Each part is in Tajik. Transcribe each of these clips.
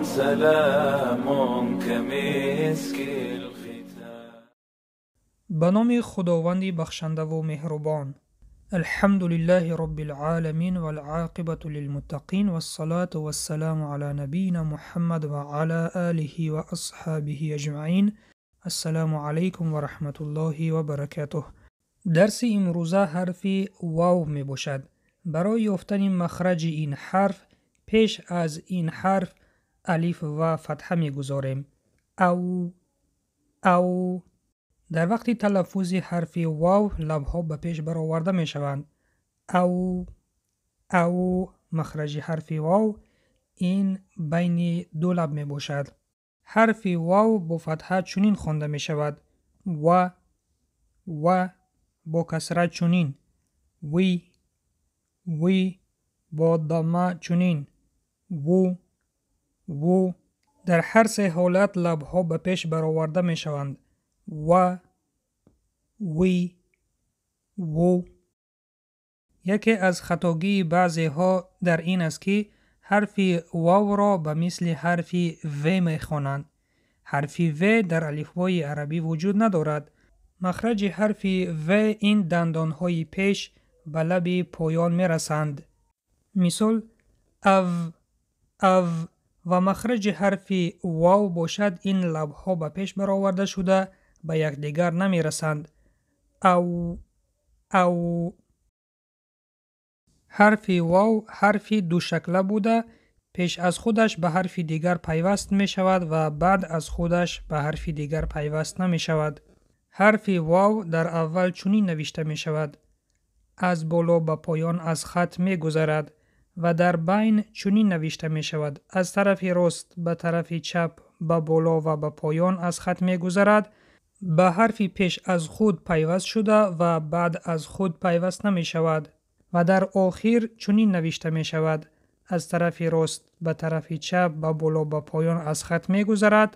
سلام كمسك الختام. Ба номи Худованди бахшандаву меҳрубон. Алҳамду лиллаҳи роббил оламин вал оқибату лилмуттақин вассалату вассаламу ала набийина Муҳаммад ва ала олиҳи ва асҳобиҳи аҷмаин. Ассалому алайкум ва раҳматуллоҳи ва баракатуҳ. Дарси имрӯза ҳарфи вав мебошад. Барои ёфтани махраҷи ин ҳарф пеш аз ин ҳарф алиф ва фатҳа мегузорем. Ав, ав. Дар вақти талаффузи ҳарфи вав лабҳо ба пеш бароварда мешаванд. Ав, ав. Махраҷи ҳарфи вав ин байни ду лаб мебошад. Ҳарфи вав бо фатҳа чунин хонда мешавад: ва, ва, бо касра чунин, ви, ви, бо дамма чунин, ву, ву. Дар ҳар се ҳолат лабҳо ба пеш бароварда мешаванд. Ва, ви, ву. Яке аз хатогии баъзеҳо дар ин аст, ки ҳарфи вавро ба мисли ҳарфи в мехонанд. Ҳарфи в дар алифбои арабӣ вуҷуд надорад. Махраҷи ҳарфи в ин дандонҳои пеш ба лаби поён мерасанд. Мисол ав, ав. Ва махраҷи ҳарфи вав бошад, ин лабҳо ба пеш бароварда шуда ба якдигар намерасанд. Ав, ав. Ҳарфи вав ҳарфи душакла буда, пеш аз худаш ба ҳарфи дигар пайваст мешавад ва баъд аз худаш ба ҳарфи дигар пайваст намешавад. Ҳарфи вав дар аввал чунин навишта мешавад: аз боло ба поён аз хат мегузарад ва дар байн чунин навишта мешавад: аз тарафи рост ба тарафи чап ба боло ва ба поён аз хат мегузарад, ба ҳарфи пеш аз худ пайваст шуда ва баъд аз худ пайваст намешавад ва дар охир чунин навишта мешавад: аз тарафи рост ба тарафи чап ба боло ба поён аз хат мегузарад,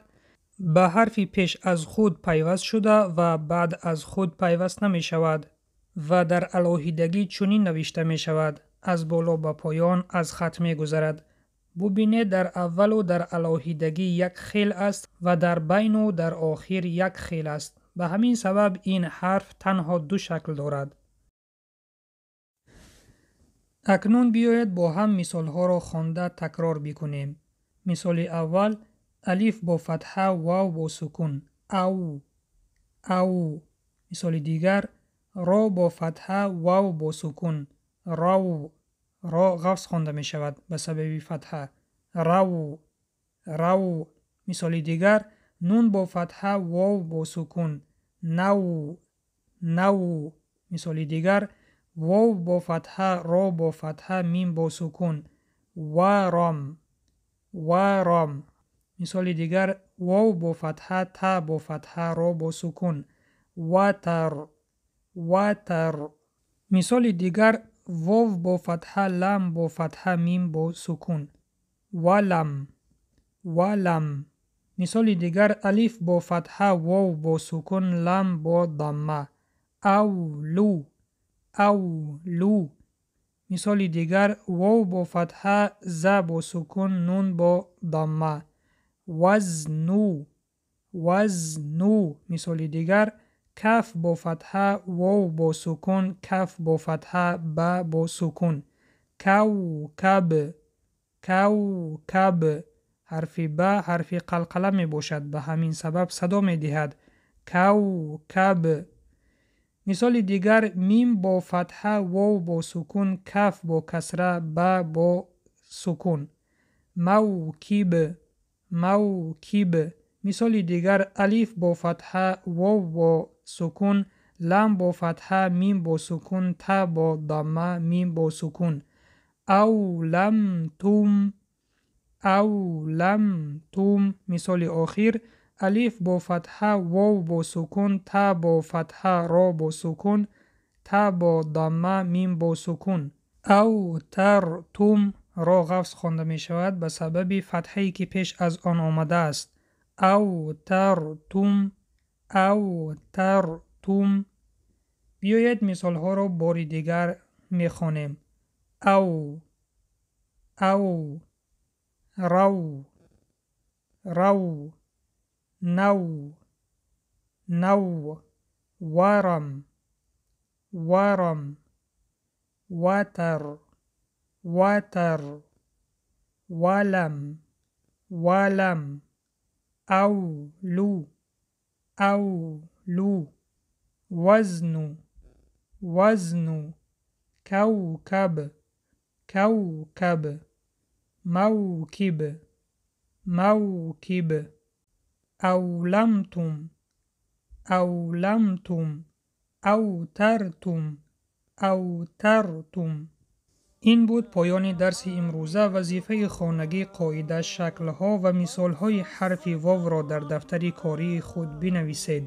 ба ҳарфи пеш аз худ пайваст шуда ва баъд аз худ пайваст намешавад ва дар алоҳидагӣ чунин навишта мешавад: аз боло ба поён аз хат мегузарад. Бубинед, дар аввалу дар алоҳидагӣ як хел аст ва дар байну дар охир як хел аст. Ба ҳамин сабаб ин ҳарф танҳо ду шакл дорад. Акнун биёед бо ҳам мисолҳоро хонда такрор бикунем. Мисоли аввал: алиф бо фатҳа, вав бо сукун, ав, ав. Мисоли дигар: ро бо фатҳа, вав бо сукун, рав. Ро ғафз хонда мешавад ба сабаби фатҳа. Рав, рав. Мисоли дигар: нун бо фатҳа, вов бо сукун, нав, нав. Мисоли дигар: вов бо фатҳа, ро бо фатҳа, мим бо сукун, варом, варом. Мисоли дигар: вов бо фатҳа, та бо фатҳа, ро бо сукун, ватар, ватар. Мисоли дигар: вов бо фатҳа, лам бо фатҳа, мим бо сукун, валам, валам. Мисоли дигар: алиф бо фатҳа, вов бо сукун, лам бо дамма, авлу, авлу. Мисоли дигар: вов бо фатҳа, за бо сукун, нун бо дамма, вазну, вазну. Мисоли дигар: каф бо фатҳа, вов бо сукун, каф бо фатҳа, ба бо сукун, кавкаб, кавкаб. Ҳарфи ба ҳарфи қалқала мебошад, ба ҳамин сабаб садо медиҳад. Кавкаб. Мисоли дигар: мим бо фатҳа, вов бо сукун, каф бо касра, ба бо сукун, мавкиб, мавкиб. Мисоли дигар: алиф бо фатҳа, вов бо сукун, лам бо фатҳа, мим бо сукун, та бо дамма, мим бо сукун, ав лам тум, ав лам тум. Мисоли охир: алиф бо фатҳа, вов бо сукун, та бо фатҳа, ро бо сукун, та бо дамма, мим бо сукун, ав тар тум. Ро ғафз хонда мешавад ба сабаби фатҳае ки пеш аз он омадааст. Ав тар тум, ав тар тум. Биёед мисолҳоро бори дигар мехонем. Ав, ав, рав. Рав, нав, нав, варам, варам, ватар, ватар, валам, валам, авлу, авлу, вазну, вазну, кавкаб, кавкаб, мавкиб, мавкиб, авламтум, авламтум, автартум, автартум. Ин буд поёни дарси имрӯза. Вазифаи хонагӣ: қоида, шаклҳо ва мисолҳои ҳарфи вовро дар дафтари кории худ бинависед.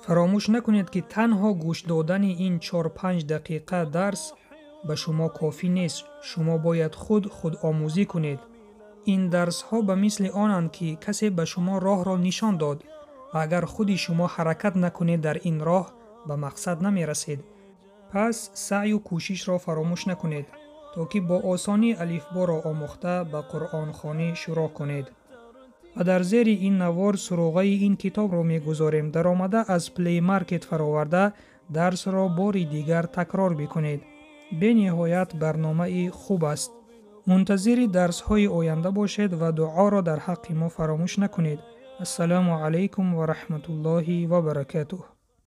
Фаромӯш накунед, ки танҳо гӯш додани ин 4-5 дақиқа дарс ба шумо кофӣ нест. Шумо бояд худ худомӯзӣ кунед. Ин дарсҳо ба мисли онанд, ки касе ба шумо роҳро нишон дод ва агар худи шумо ҳаракат накунед, дар ин роҳ ба мақсад намерасед. Пас саъю кӯшишро фаромӯш накунед, то ки бо осонӣ алифборо омӯхта ба қуръонхонӣ шурӯъ кунед. Ва дар зери ин навор суроғаи ин китобро мегузорем. Даромада аз Play Market фароварда дарсро бори дигар такрор бикунед. Бениҳоят барномаи хуб аст. Мунтазири дарсҳои оянда бошед ва дуоро дар ҳаққи мо фаромӯш накунед. Ассалому алайкум ва раҳматуллоҳи ва баракатуҳ.